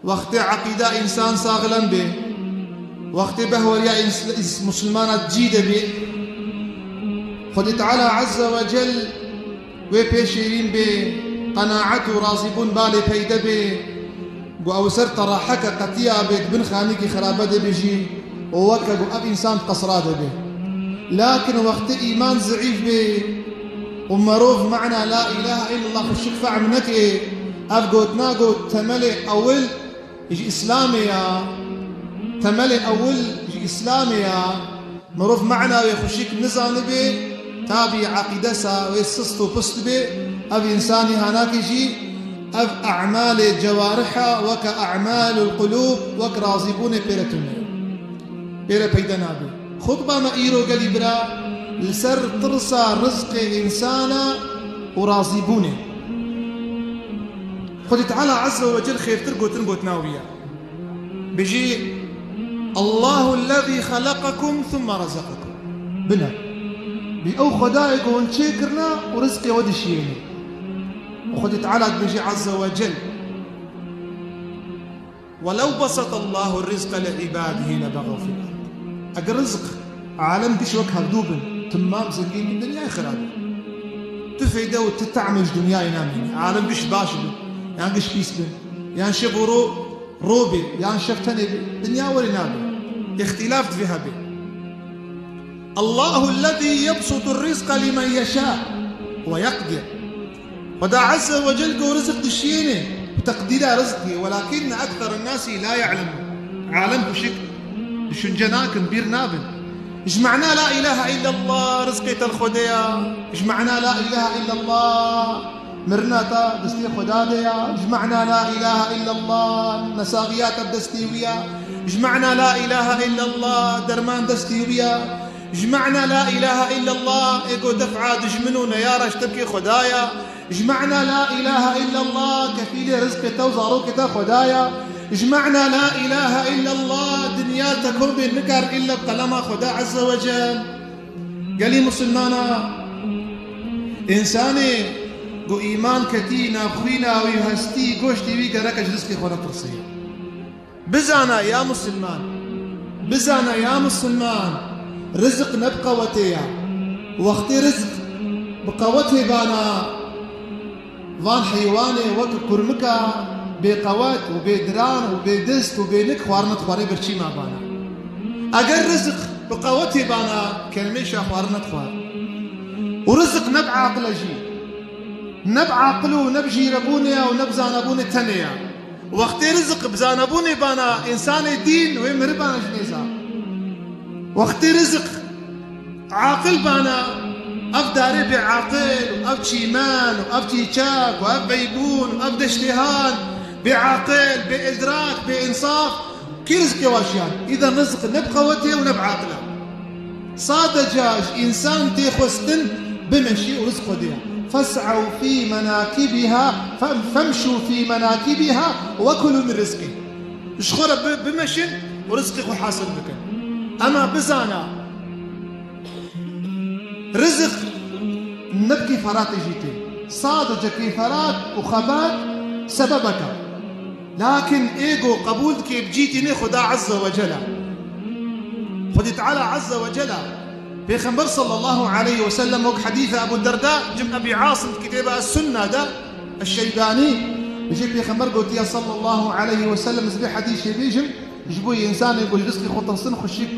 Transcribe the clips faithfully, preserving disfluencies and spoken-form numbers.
Wextê eqîda însan saxlem bê, wextê behweriya ins-, ins-, musulmana cî de bê, Xwedê Teala Azze ve Cel wê pê şêrîn bê, qenaet û razîbûn balê peyde bê, ku ew ser teraheke qetiya bê, di bin xanîkî xerabe de bê jî, û weke ku ev însan qesra de bê. Lakin wextê îman zeîf bê û merov mana la îlahe illallah xweşik fehm neke, ev gotina ku temelê ewil ji Îslamê ya, temelê ewil ji Îslamê ya, mirov mana wê xweşik nizanibe, tabî eqîdesa wê sist û pist be, ev însanî hanakê jî ev e'malê cewariha weke e'malul qulûb, wek razîbûnê pê re tune, pê re peyde nabe. Xutba me îro gelî bira li ser tirsa rizqê însana û razîbûnê. Xwedê Teala Azze ve Cel xêrtir gotin gotina wî ye. Bijî, "Allahu lezî xeleqekum thumma rezekakum." Bile. Bî ew Xwedayê ku hûn çêkirine û rizqê we dişiyêne. Û Xwedê Teala dibêje Azze ve Cel, "Welew beseta Allahu rizqe li ibadihi lebexew fil erd." Eger rizq alem giş wek hevdû bin, timam zengîn bin, dinyayê xirab e. Tu feyde û tu tehmê ji dinyayê namîne. Alem giş baş bin, yan giş pîs bin, yan şev û ro, ro bê, yan şev tenê bê, dinya werê nabe. Îxtîlaf divê hebe. "Allahu lezî yebsutu rizqe limen yeşâ ve yeqdir." Xweda Azze ve Cel ku rizq dişiyêne, bi teqdîra rizqê, welakinne ektheren nasi la ya'lemun. Alem xweşik düşünce nakin, bîr nabin. Ji mana la îlahe illallah rizqê te li Xwedê ya. Ji mana la îlahe illallah mirina te destê Xweda de ya. Ji mana la îlahe illallah nesaxiya te bi destê wî ya. Ji mana la îlahe illallah derman destê wî ya. Ji mana la îlahe illallah ê ku def'a dijmin û neyara ji tepkê Xweda ya. Ji mana la îlahe illallah kefîlê rizqê te û zarokê te Xweda ya. Ji mana la îlahe illallah dinya te kom bê nikar îlla bi qelema Xweda Azze ve Cel. Gelî musulmana, însanê ku îman ketî nav xwîna wî û hestî goştê wî gereke ji rizqê xwe re tirsê. Bizana ya musulman, bizana ya musulman, rizq ne bi qewetê ya. Wextê rizq bi qewetê bana, van heywanê wek kurmika bêqewet û bêdiran û bêdist û bênik xwarina dixware, birçî ma bana. Eger rizq bi qewetê bana, kelmêşa xwarina dixwar. Û rizq ne bi aqil e jî. Ne bi aqil û ne bi jîrebûnê ya û ne bi zanabûnê tenê ya. Wextê rizq bi zanebûnê bana, însanê dîn wê miribana ji nêza. Wextê rizq aqil bana, ev darê bêaqil û ev çîmen û ev çîçek û ev beybûn û ev deştêhan, bêaqil, bêîdrak, bêînsaf, kî rizqê wa şiyan? Îden rizq ne bi qewetê û ne bi aqil e. Sadece ji însan tê xwestin bimeşî û rizq Xwedê ye. "Fes'ew fî menakibîha, fem-, femşû fî menakibîha ve kulû min rizqî." Ji xwe re bi-, bimeşin û rizqê xwe hasil bikin. Ema bizana, rizq ne bi kêferatê jî tê. Sadece kêferat û xebat sebebek e. Lakin ê ku qebûl dike bi cî tînê Xuda Azze ve Cel e. Xwedî Teala Azze ve Cel e. Pêxember sallallahu aleyhi ve sellem wek hedîsa Ebu Derda, cim Ebî Asim di kitêba Es-Sunne de, Eş-Şeybanî, bijî Pêxember gotiye sallallahu aleyhi ve sellem, ez vê hedîsê bêjim, ji bo yê însanê ku ji rizqê xwe tirsin xweşik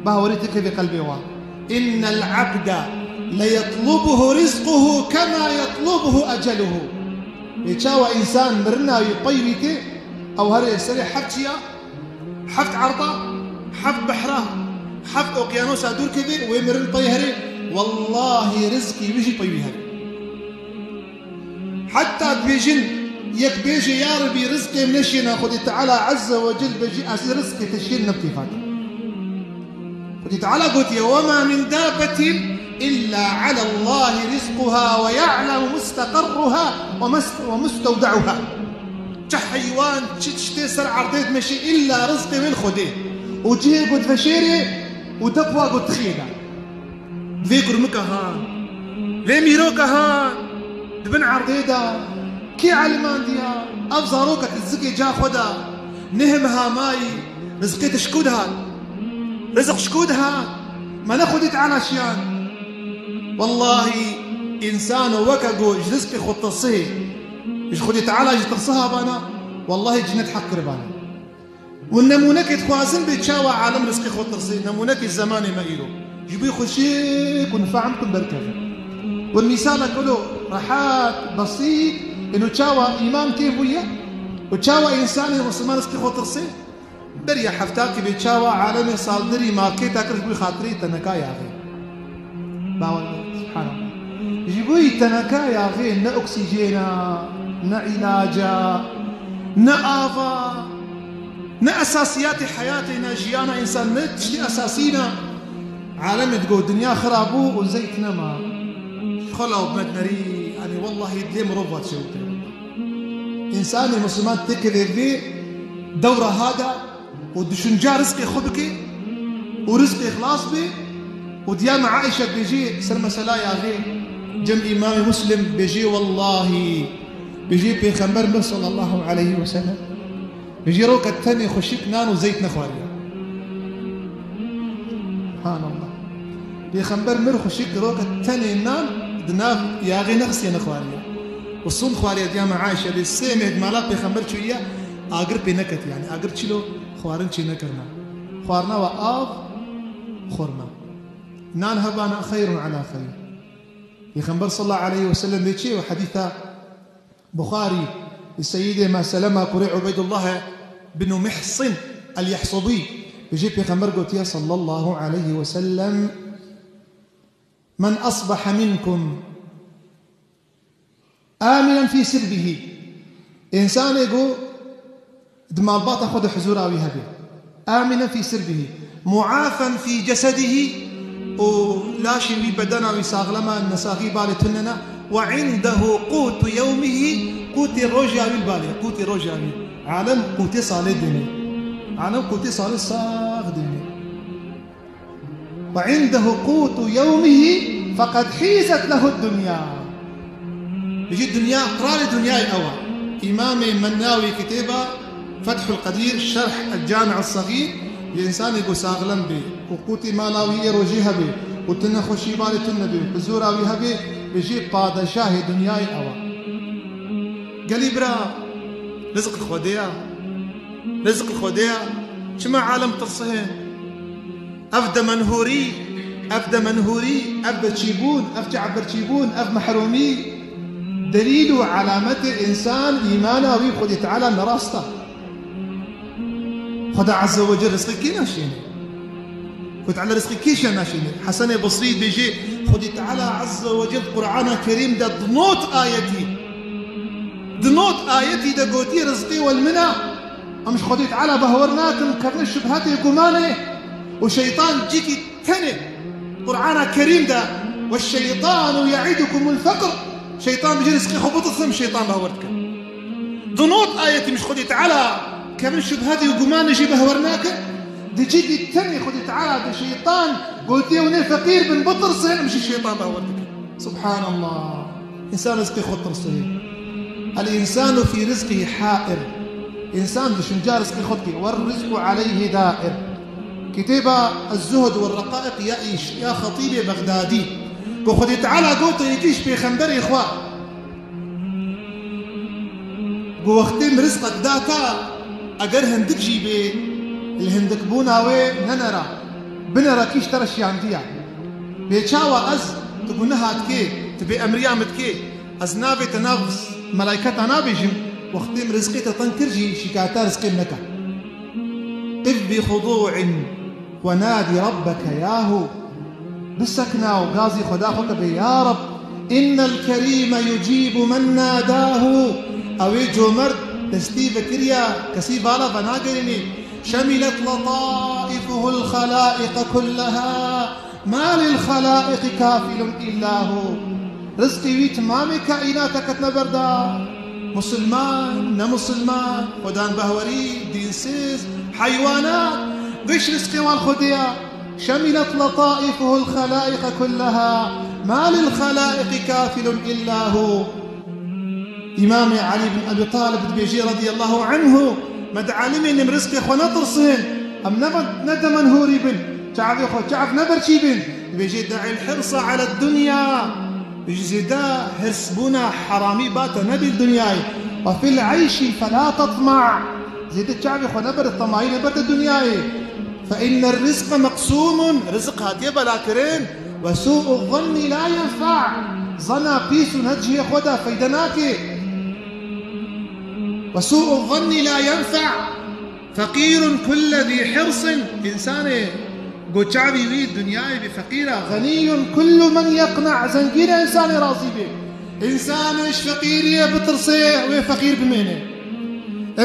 bawerî têkeve qelbê wan. "Innel abde leyetlubuhu rizquhu kema yetlubuhu eceluhu." Lê çawa însan mirina wî pey wî tê, ew herê serê heft çiya, heft erda, heft behra, heft oqyanosa dûr keve, wê mirin pey herê, wellahî rizqî wî jî pey wî herê. Heta dibêjin, yek bêje, "Ya Rebî, rizqê min neşiyêne", Xwedî Teala Azze ve Cel bêjî, "Ez ê rizqê te şiyên ne bi kêfa te." Xwedî Teala gotiye, "Ve ma min dabbetin illa alallahî rizquha ve ya'lemu musteqerruha ve mes-, ve mustewde'uha." Çi heywan, çi tiştê ser erdê dimeşî, illa rizqê wê li Xwedê. Û cihê ku diveşêrê û dep wa ku dixiyê de. Vê kurmika han, vê mîroka han, di bin erdê de, Kî elimandiya? Ev zaroka tu zikê ca xwe da, neh meha mayî, rizqê tu ji ku dihat? Rizq ji ku dihat? Me ne Xwedî Teala şiyan? Wellahî, însano weke ku ji rizqê xwe tirsihê, ji Xwedî Teala jî tirsiha bana, wellahî cinet heq kiribana. Û nemûnekê dixwazim bê çawa alem rizqê xwe tirsê, nemûnekê zemanê me îro. Ji bo xweşik û nifam bikin berkeve. Û mîsalek wilo rehat, besît, êno çawa îman kê bûye û çawa însanê Misliman rizqê xwe tirsê? Beriya heftakî bê çawa alemê saldirî marketa kir ji bo xatirê teneka yaxê. Bawer be, subhanallah. Ji bo teneka yaxê ne oksîjena, ne îlaca, ne ava, ne esasiyatê heyatê, ne jiyana însan, ne tiştê esasî ne. Alemê digo dinya xira bû û zeyt nema. Xwe law bmet nerî, yanî wellahî dilê mirov va çewtir. Însanê Misliman têkeve vê dewra hada û düşünca rizqê xwe bike û rizqê xilas bê û diya me Aîşe dibêjê ser mesela yaxê cem Îmamê Muslim bêjê wellahî bêjê Pêxember me sallallahu aleyhi ve sellem bêjê roke tenê xweşik nan û zeyt nexwariye. Subhanallah. Pêxember mir xweşik roke tenê nan di nav yaxê nexistiye nexwariye. Û sund xwariye diya me Aîşe bê sê meh di mala Pêxember çûye agir pê neketiye. Yanî agir çilo xwarin çê nekirina. Xwarina we av, xurma. Nan hebana xeyrun ala xeyr. Pêxember sallallahu aleyhi ve sellem bê çê û hedîsa Buxarî, Seyyidê me Selema kurê Ubeydullah bin Mihsin el-Yahsubî, bêjê Pêxember gotiye sallallahu aleyhi ve sellem, "Men asbaha minkum aminan fî sirbihî." Însanê ku di malbata xwe de huzûra wî hebe. Aminen fî sirbihî. Muafen fî cesedihî û laşê wî bedena wî saxlema nesaxî balê tune ne. Ve indehu qutu yewmihî qûtê roja wî li balê. Qûtê roja wî. Alem qûtê salê dêne. Alem qûtê salê sax dêne. Ve indehu qutu yewmihi fekad hîzet lehu dunya. Bijî dinya, qrarê dinyayê ew e. Îmamê Mennawî kitêba Fethul Qedîr, Şerh El Cami'u Segîr, ji însanê ku saxlem bê û qûtî mala wî yê rojî hebê û tu nexweşî balê tu nebê û huzûra wî hebê, bijî padişahê dinyayê ew e. Gelî bira, rizq li Xwedê ye. Rizq li Xwedê ye. Çima alem tirsihê? Ev demenhûrî, ev demenhûrî, ev birçîbûn, ev çavbirçîbûn, ev mehrûmî delîl û alametê însan îmana wî Xwedê Teala nerast e. Xweda Azze ve Cel rizqê kê naşêne? Xwedê Teala rizqê kê şiyan naşêne? Hesenê Basrî dibêje, Xwedê Teala Azze ve Cel Qur'ana Kerîm de di not ayetî, di not ayetî de gotiye rizqê wel min e. Em ji Xwedê Teala behwer nakin, kevne şubhetê, gumanê û şeytan cîkî tenê Qur'ana Kerîm de, "Ve şeytanu ye'idukumul fekr." Şeytan bijî rizqê xwe bitirsin, şeytan behwer dikin. Di not ayetî min ji Xwedê Teala kevin şubhetê û gumanê jî behwer nakin. Di cîkî tenê Xwedê Teala de şeytan gotiye, "Hûn ê feqîr bin, bitirsin." Em jî şeytan behwer dikin. Subhanallah. Însan rizqê xwe tirsê. El însanu fî rizqî hair. Însan düşünca rizqê xwe dikê. Wer rizqu aleyhi dair. Kitêba Ez-Zuhd we Reqaiq ya îş, ya Xetîbê Bexdadî. Ku Xwedê Teala gote yekî ji pêxemberê xwe. Ku wextê min rizqek data, eger hindik jî bê, li hindikbûna wê nenera, binera kî ji te re şiyandiya. Bê çawa ez, tu guneha dikê, tu bê emriya min dikê, ez navê te nav melayketa nabêjim, wextê min rizqê te teng kir jî şikayeta rizqê min neke. Qif bi xudu'in. Ve nadî rabbeke yahu. Bisekna û gazî Xweda xwe ke bê, ya Reb, innel kerîme yucîbu men nadahu. Ew ê comerd destî vekiriya, kesî vala venagerînî. Şemilet letaifuhul xalaiqe kulleha. Ma lil xalaiqi kafilun illa hu. Rizqî wî timamê kaînata ketine ber da. Musulman, ne musulman, xwedan behwerî, dînsiz, heywanat, giş rizqê wan Xwedê ya. Şemilet letaifuhul xalaiqe kulleha, ma lil xalaiqi kafilun illa hu. Îmamê Elî bin Ebî Talib dibêjê radiyallahu anhu, me dielîmînim rizqê xwe netirsin, em ne, ne demenhûrî bin, çavê xwe çav neberçî bin. Dibêjê, "De'il hirsa ala dunya." Ji zêde hirsbûna heramî ba te nebî li dinyayê. "Ve fil eyşî fela tetma." Zêde çavê xwe neber, temayî neber di dinyayê. "Fe inne rizqe meqsûmun." Riziq hatiye belakirin. "Ve sû'u zannî la yenfe." Zana pîs û ne cihê xwe de feyde nake. "Ve sû'u zannî la yenfe." "Feqîrun kulle zî hirsin." Însanê go çavî wî dinyayê bî feqîr e. "Xenîyun kullu men yeqne." Zengîn e însanê razî bê. Însanê ji feqîriyê bitirsê, wê feqîr bimêne.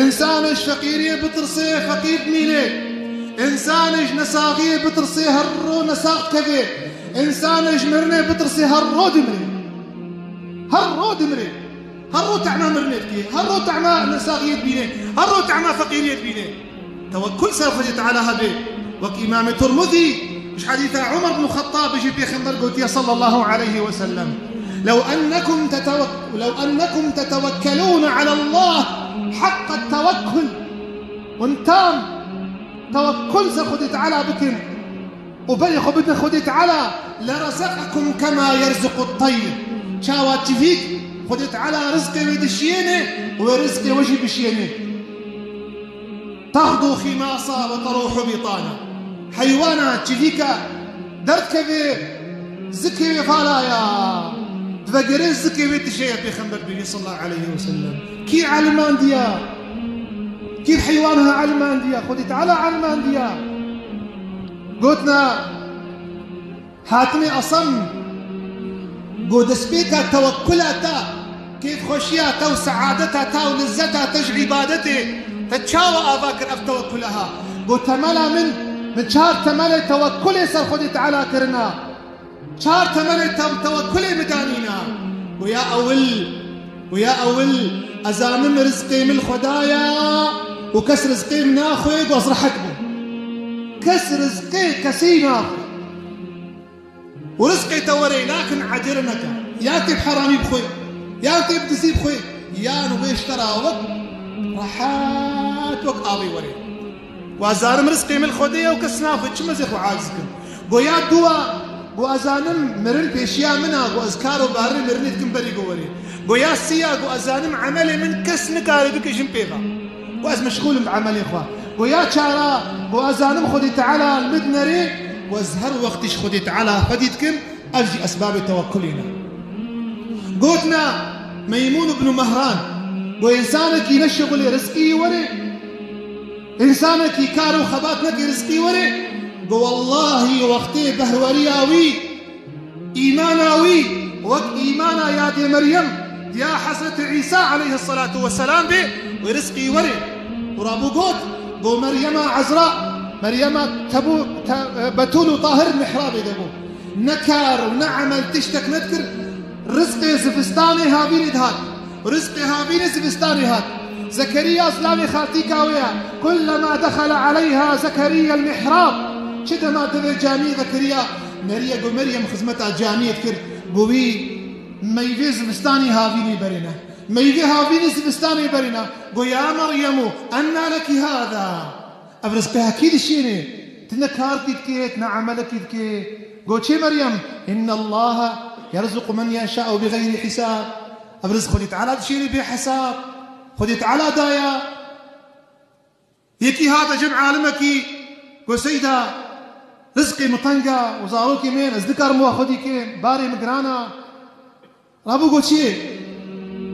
Însanê ji feqîriyê bitirsê, feqîr dimîne. Însanê ji nesaxiyê bitirsê, her ro nesax dikeve. Însanê ji mirinê bitirsê, her ro dimire. Her ro dimire. Her ro tehma mirinê dikê. Her ro tehma nesaxiyê dibîne. Her ro tehma feqîriyê dibîne. Tewekkul ser Xwedê Teala hebe. Wek Îmamê Tirmizî ji hedîsa Umar bin Xettab jî Pêxember gotiye sallallahu aleyhi ve sellem, "Lew ennekum tetewek-, lew ennekum tetewekkelûne alallah hakka tewekkul." Hûn tam tewekkul ser Xwedê Teala bikin û berê xwe bidin Xwedê Teala, "lerezeqekum kema yerzuqut teyr." Çawa çivîk Xwedê Teala rizqê wê dişiyêne û wê rizqê we jî bişiyêne. "Texdu ximasa ve teruhu bitana." Heywana çivîka derdikeve, zikê wê vala ya. Divegere zikê wê dişe ya, Pêxember bêjî sallallahu aleyhi ve sellem. Kî elimandiya? Kî heywan ha elimandiya? Xwedî Teala elimandiya. Gotina Hatimê Esem, go destpêka tewekkula te, kêfxweşiya te û seadeta te û lizzeta te ji îbadetê, te çawa ava kir ev tewekkula ha? Go temela min, min çar temelê tewekkulê ser Xwedê Teala kirina. Çar temelê te-, tewekkulê min danîna. Go ya ewil, go ya ewil, ez zanim rizqê min li Xwedaya û kes rizqê min naxwe, go ez rehet bûm. Kes rizqê kesî naxwe. Û rizqê te were, lakin ecele neke. Ya tê bi heramî bixwe, ya tê bi dizî bixwe, yan wê ji te re wek rehet, wek avê were. Û ez zanim rizqê min li Xwedê ye û kes naxwe, çima ez ê xwe aciz kim? Go ya dûa, go ez zanim mirin pêşiya min a, go ez kar û barê mirinê dikim berî go were. Go ya sêya, go ez zanim emelê min kes nikare bike ji min pê ve. Go ez meşxûl im bi emelê xwe. Go ya çara, go ez zanim Xwedê Teala li min dinerê, go ez her wextî ji Xwedê Teala fedî dikim, ev jî esbabê tewekkulê ne. Gotina Meymûn ibn Mehran, go însanekî neşixulê rizqî were, însanekî kar û xebat neke rizqî were, go wellahî wextê behweriya wî, îmana wî wek îmana yadê Meryem, diya Hezretî Îsa aleyhisselatu vesselam bê, wê rizqî were. Û rabû got, go Meryema Ezra, Meryema tebû, te-, betûl û tahir mihrabê de bû. Ne kar û ne emel tiştek nedikir, rizqê zivistanê havînê dihat. Rizqê havînê zivistanê hat. Zekeriya zilamê xaltîka wê ye. Kullema dexele aleyha Zekeriya el-mihrab. Çi dema divê camiyê Zekeriya, Meriye go Meryem xizmeta camiyê dikir, go wî meyvê zivistanê havînê berêne. Meyvê havînê zivistanê berêne. Go ya Meryemu, enna leki hada? Ev rizqê ha kî dişênê? Tu ne karkî dikê, tu ne emelekî dikê. Go çê Meryem, innallaha yerzuqu men yeşa'u bi gayri hisab. Ev rizq Xwedî Teala dişênê bê hesab. Xwedî Teala daya. Yekî hate cem alimekî, go seyda, rizqê min teng e û zarokê min, ez nikarim wa xwedî kim, barê min giran e. Rabû go çi ye?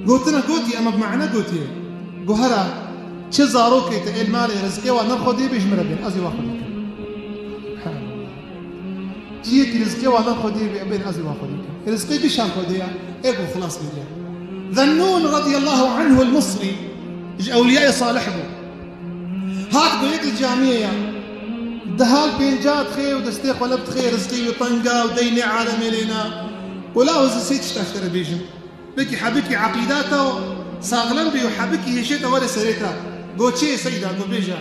Gotina gotî, ema bi mane gotiye. Go hera, çi zarokê te ê li malê rizqê wan nexwedî bê ji min re bên, ez ê wa xwedî kim. Subhanallah. Çiyekî rizqê wan nexwedî bê, bên ez ê wa xwedî kim. Rizqê kîjan xwedî ya? Ê go xilas bê ya. Zennûn radiyallahu anhu el-Misrî, ji ewliyayê salih bû. Hat go yek li camiyê ya. Diha li pênca dixê û destê xwe lep dixê, rizqî wî teng e û deynê alemê lê ne. Go la ez ê sê tişta ji te re bêjim. Belkî hebikî eqîda te saxlem bê û hebikî hêşê te were serê te. Go çi ye seyda, go bêje.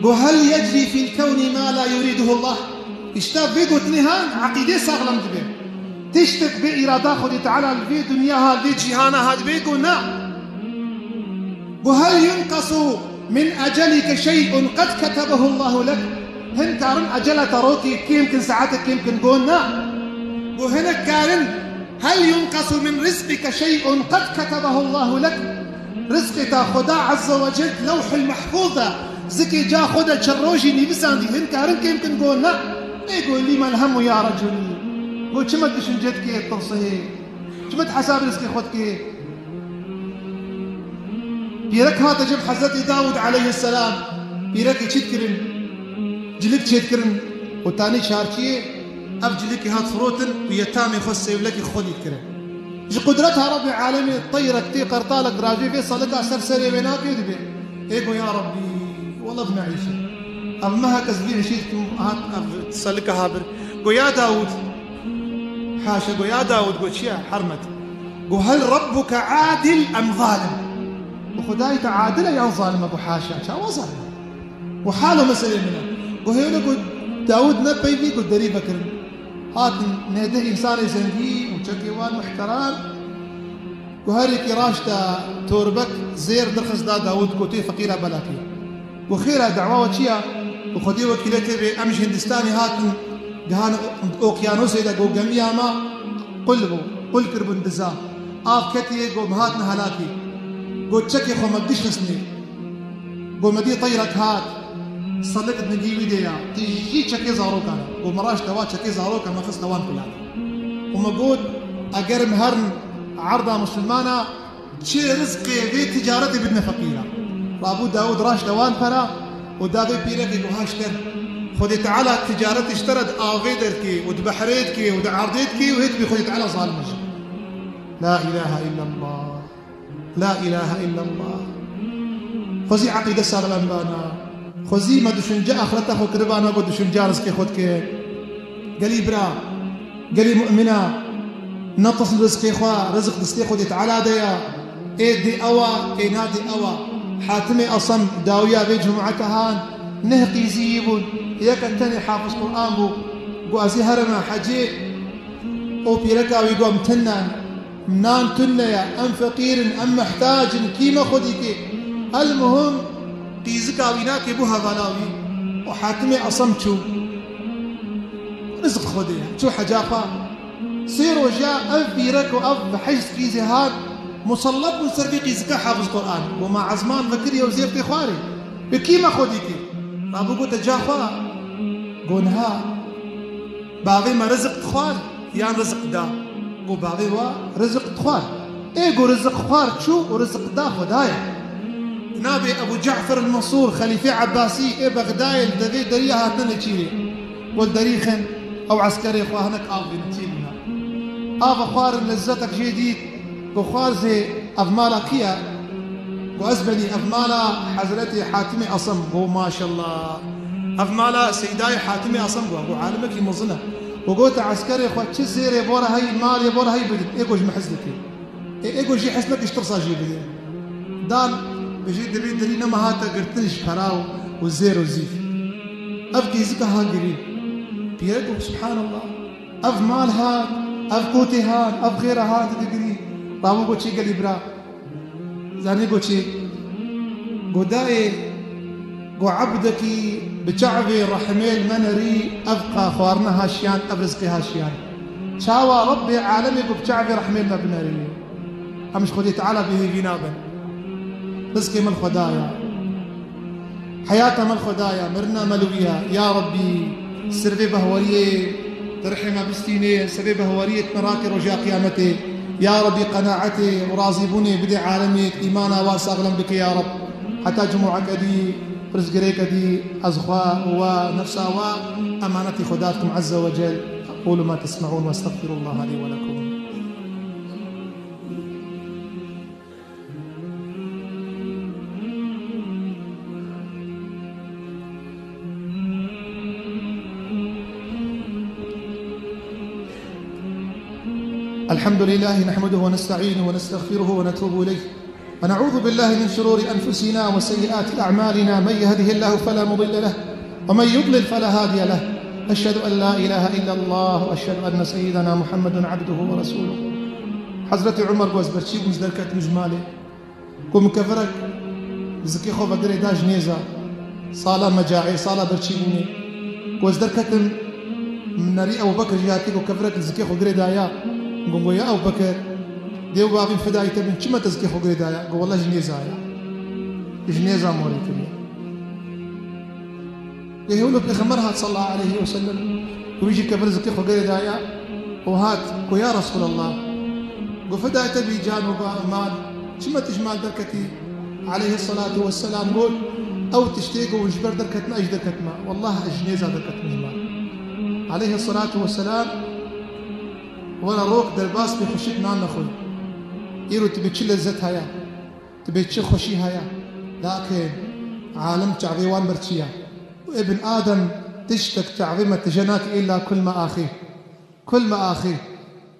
Go hel yecrî fîl kewnî ma la yurîduhu Allah? Îşte vê gotinê ha eqîdê saxlem dibe. Tiştek bê îrada Xwedê Teala li vê dinya ha, li vê cîhana ha dibe, go na. Go hel yunqasu min ecelike şey'un qed ketebehu Allahu lek. Hin karin ecela te rokî kêm kin, saete kêm kin? Go na. Go hinek karin hel yunqasu min rizqike şey'un qed ketebehu Allahu lek. Rizqê te Xuda Azze ve Cel Lewhul Mehfûz de, zikê ca xwe de çi rojî nivîsandî, hin karin kêm kin? Go na. Ê go lî me lhemu ya reculî. Go çima düşünce dikê tirsihê? Çima di hesabê rizqê xwe dikê? Pîrek hate cem Hezretî Dawûd aleyhisselam. Pîrekê çî dikirin? Cilik çêdikirin û tanî çarçiyê, ev cilikê hat firotin û yetamê xwe, sêwlekê xwe lî dikirin. Ji qudreta Rebbê alemê teyrek tê, qertalek dirajê vê salika ser serê wê nakê û dibê. Ê go ya Rebbî, wela bi me îşe. Ev meha kes vî îşî dikim hat ev salika ha bir. Go ya Dawûd, Haşa, go ya Dawûd, go çi ye? Hermet. Go hel Rabbuke adil em zalim? Go Xwedayê te adil e yan zalim e? Go haşa, çawa zalim e? Go halo meselê min e. Go hêne, go Dawûd ne peyvî, go derî vekirin. Hatin neh deh însanê zengî û çekê wan muhteram. Go her yekî raşta torbek zêr dirxist da Dawûd, go tê feqîra belakê. Go xêra, dawa we çi ya? Go Xwedê wekîle tê bê, em ji Hindistanê hatin, gihan oqyanosê de, go gemiya me qul bû, qul kiribûn diza. Av ketiye, go me hatin helakî. Go çekê xwe me giş xistnê. Go me dî teyrek hat, selik di nigî wî de ya, tijî çekê zarokan e. Go me raşte wa çekê zaroka me xiste wan kulatê. Û me got, eger em herin erda misilmana, çi rizqê vê ticaretê bidine feqîra. Rabû Dawûd raşte wan pera û da vê pîrekê, go ha ji te re. Xwedê Teala ticaretê ji te re di avê de dikê û di behrê dikê û di erdê dikê û hê dibê Xwedê Teala zalim e jî. La ilahe illallah. La ilahe illallah. Xwezî eqîde saxlem bana. Xwezî me düşünce axireta xwe kiribana, go düşünce rizqê xwe dike. Gelî bira, gelî mu'mina, neqis li rizqê xwe, rizq destê Xwedê Teala de ya. Ê dê ewa, ê na dê ewa. Hatimê Esem dawiya vê cumata han, neh qîzî yî bûn. Yeke tenê hafiz Quran bû. Go ez ê herime hecê. O pîreka wî go em tune, nan tune ye, em feqîr in, em mehtac in, kî me xwe dîtê? El muhim, qîzika wî nakê bû hevala wî. Û Hatimê Esem çû. Rizq Xwedê ye. Çû heca xwe. Sê roja ev pîrek û ev heyşt qîzê hat, musellet bûn ser vê qîzika hafiz Quran. Go ma ezman vekiriye û zêr tê xwarê. Bi kî me xwe dîtê? Rabû gote ca xwe. Go niha. Bavê me rizq dixwar yan rizq da? Go bavê wa rizq dixwar. Ê go rizq xwar çû û rizq da Xwedayê. Nabê Ebû Cafer el-Mansûr, xelîfê Ebbasî ê Bexdayê, li devê deriyê hatine neçîrê. Go li derî xin, ew eskerê xwe hinek av bînin, çî bûne. Ava xwarin lezzetek jê dît. Go xwarzê, ev mala kî ye? Go ez benî, ev mala Hezretê Hatimê Esem. Go maşallah. Ev mala Seydayê Hatimê Esem. Go, go alimekî mezin e. Go gote eskerê xwe çi zêrê bora heyî, malê bora heyî bidin. Ê go ji min hez dike. Ê, ê go jî hez neke, ji tirsa jê bide. Dan, bi jê divê dirî nema hate girtin ji pera û, û zêr û zîv. Ev qîzika ha girî. Pîrek go subhanallah. Ev mal hat, ev kotê hat, ev xêra hat digirî. Rabû go çê gelî bira. Zanî go çê? Go dayê, go ebdekî bi çavê rehmê li me nerî, ev qa xwarina ha şiyan, ev rizqê ha şiyan. Çawa Rebbê alemê go bi çavê rehmê li me binerî? Em ji Xwedê Teala bêhêvî nabin. Rizqê me li Xwedaya. Heyata me li Xwedaya, mirina me li wî ya. Ya Rebbî, ser vê behweriyê tu rihê me bistînê, ser vê behweriyê tu me rakê roja qiyametê. Ya Rebbî, qenaetê û razîbûnê bidê alemê, îmana wa saxlem bike ya Reb. Heta cumûeke dî, pirsgirêke dî, ez xwe û we, nefsa we emanetî Xweda dikim Azze ve Cel. أقول ما تسمعون وأستغفر الله لي ولكم. الحمد لله نحمده ونستعينه ونستغفره ونتوب إليه، ونعوذ بالله من شرور أنفسنا وسيئات أعمالنا، من يهده الله فلا مضل له، ومن يضلل فلا هادي له. أشهد أن لا إله إلا الله، وأشهد أن سيدنا محمدا عبده ورسوله. Hezretî Umar got, ez berçî bûm, ez derketim ji malê. Ku min kevirek Zikê xwe ve girê da ji nêza. Sala mecaê, sala birçîbûnê. Ku ez derketim, min nerî Ebu Bekir jî hatiye ku kevirek li zikê xwe girê daya. Min got, ya Ebu Bekir, dê û bavî fidayî te bin, çima te zikê xwe girê daya? Got, wele ji nêza ya. Ji nêza morê kiriye. Lê hewlo Pêxember hat sallallahu aleyhi ve sellem, û wî jî kevir zikê xwe girê daya û hat, got, ya Resulallah, got, fidayê te bî can û ba-, mal, çima tu ji mal derketî? Aleyhissalatu vesselam got, ew tiştê ku ji ber derketime, ez jî derketime. Wallah, ez ji nêza derketime ji mal. Aleyhissalatu vesselam, were rok derbas bê xweşik nan nexwe. Îro tu bê çi lezzet heye, tu bê çi xweşî heye. Lakin alim çavê wan birçî ye. Û ibn Adem tiştek çavê me tije nake illa kul me axî. Kul me axî.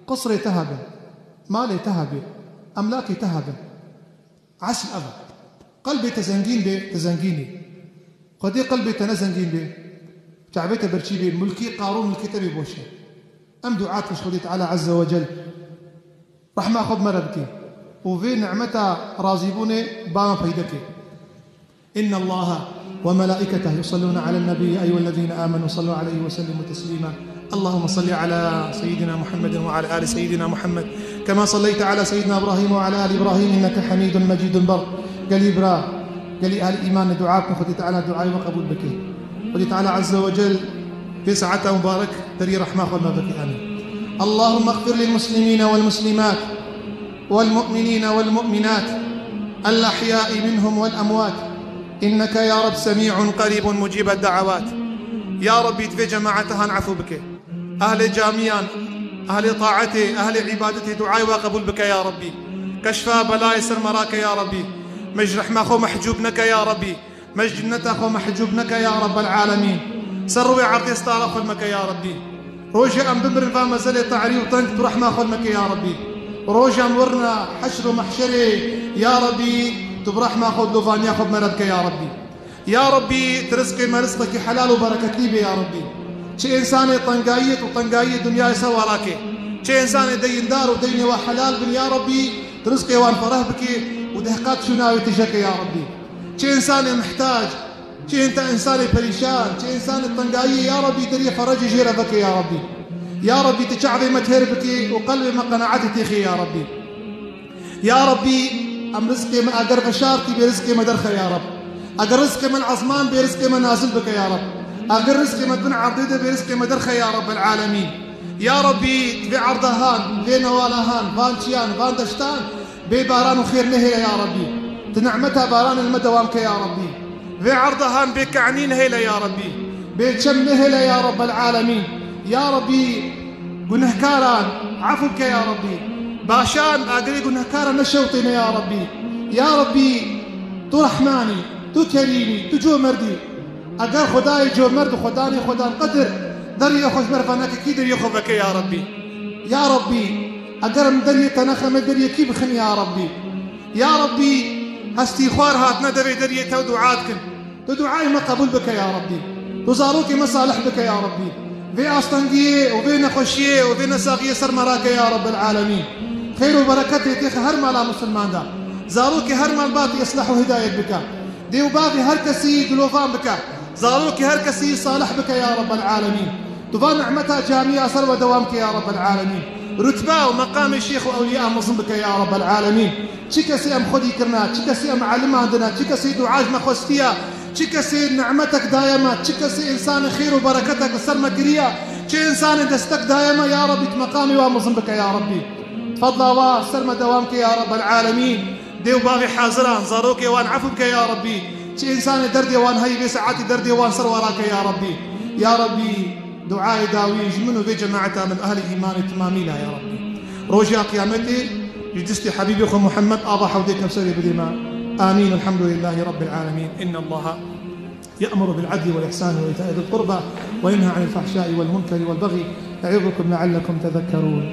Qisrê te hebe. Malê te hebe. Emlakê te hebe. Esl ev e. Qelbê te zengîn bê, te zengîn î. Xwedê qelbê te ne zengîn bê, çavê te birçî bê, mulkî Qarûn, mulkê te bê boş e. Em dua dikin ji Xwedê Teala Azze ve Cel, rehma xwe bi me re bike û vê nimeta razîbûnê ba me peyde ke. إن الله وملائكته يصلون على النبي يا أيها الذين آمنوا صلوا عليه وسلموا تسليما. اللهم صل على سيدنا محمد وعلى آل سيدنا محمد كما صليت على سيدنا إبراهيم وعلى آل إبراهيم إنك حميد مجيد. Ber gelî bira, gelî ehlî îman dua bikin, Xwedê Teala duayê me qebûl bike. Xwedê Teala Azze ve Cel vê saeta mubarek derî rehma xwe me bike. Amîn. اللهم اغفر للمسلمين والمسلمات والمؤمنين والمؤمنات الأحياء منهم والأموات إنك يا رب سميع قريب مجيب الدعوات. Ya Rabbî, divê cemaeta han efû bike. Ehlê camiyan, ehlê taetê, ehlê îbadetê duayê wa qebûl bike ya Rabbî. Keşfa belayê ser me rake ya Rabbî. Me ji rehma xwe mehcûb neke ya Rabbî. Me ji cinneta xwe mehcûb neke ya Rabbel alemîn. Ser rûyê erdê stara xwe meke ya Rabbî. Rojê em bimirin va mezelê tarî û teng, tu rehma xwe meke ya Rabbî. Rojê em wirina heşr û mehşerê ya Rabbî, tu bi rehma xwe, dilovaniya xwe bi me re bike ya Rabbî. Ya Rabbî, tu rizqê me rizqekî helal û bereketlî bê ya Rabbî. Çi însanê tengayiyê tu tengayiyê dinyayê ser wa rake. Çi însanê deyindar û deynê wa helal bin ya Rabbî, tu rizqê wan fereh bikê û dehqat çûna wê tije ke ya Rabbî. Çi însanê mihtac, çi înta-, însanê perîşan, çi însanê tengayiyê ya Rabbî deriyê ferecê jê re veke ya Rabbî. Ya Rabbî, tu çavê me têr bikê û qelbê me qenaetê têxê ya Rabbî. Ya Rabbî, em rizqê me eger veşartî bê, rizqê me derxe ya Rab. Eger rizqê me li ezman bê, rizqê me nazil bike ya Rab. Eger rizqê me bin erdê de bê, rizqê me derxe ya Rabbel alemîn. Ya Rabbî, vê erda han, vê newala han, van çiyan, van deştan bê baran û xêr nehêle ya Rabbî. Tu nimeta baranê li me dewam ke ya Rabbî. Vê erda han bê ke'nî nehêle ya Rabbî. Bê çem nehêle ya Rabbel alemîn. Ya Rabbî, gunehkaran efû bike ya Rabbî. Başan agirê gunehkaran neşewtêne ya Rabbî. Ya Rabbî, tu Rehman î, tu Kerîm î, tu comerd î. Eger Xwedayê comerd û Xwedanê Xwedan qedir deriyê xwe ji me re veneke, kî deriyê xwe veke ya Rabbî? Ya Rabbî, eger em deriyê te nexin, em deriyê kî bixin ya Rabbî? Ya Rabbî, hestîxwar hatine devê deriyê te û dua dikin. Tu duayê me qebûl bike ya Rabbî. Tu zarokê me salih bike ya Rabbî. Vê astengiyê û vê nexweşiyê û vê nesaxiyê ser me rake ya Rabbel alemîn. Xêr û bereketê têxe her mala misilman de. Zarokê her malbatî islah û hidayet bike. Dê û bavê her kesî dilovan bike. Zarokê her kesî salih bike ya Rabbel alemîn. Tu van nimeta camiya ser we dewam ke ya Rabbel alemîn. Rutbe û meqamê şêx û ewliya mezin bike ya Rabbel alemîn. Çi kesî em xwedî kirine, çi kesî em elimandine, çi kesî dua ji me xwestiye, çi kesî nimetek daye me, çi kesî însanê xêr û bereketek li ser me kiriye, çi însanê destek daye me, ya Rabbî, tu meqamê wa mezin bike ya Rabbî. Fedla wa ser me dewam ke ya Rabbel alemîn. Dê û bavê haziran, zarokê wan efû bike ya Rabbî. Çi însanê derdê wan heyî vê saetî derdê wan ser wa rake ya Rabbî. Ya Rabbî, duayê dawî ji min û vê cemaeta min ehlî îmanê timamî la ya Rabbî. Roja qiyametê ji destê Habîbê xwe Muhammed ava hewdê Kevserê bidê me. Amîn. Elhamdulillahî Rabbil alemîn. İnnallaha يأمر بالعدل والإحسان وإيتاء ذي القربى وينهى عن الفحشاء والمنكر والبغي يعظكم لعلكم تذكرون.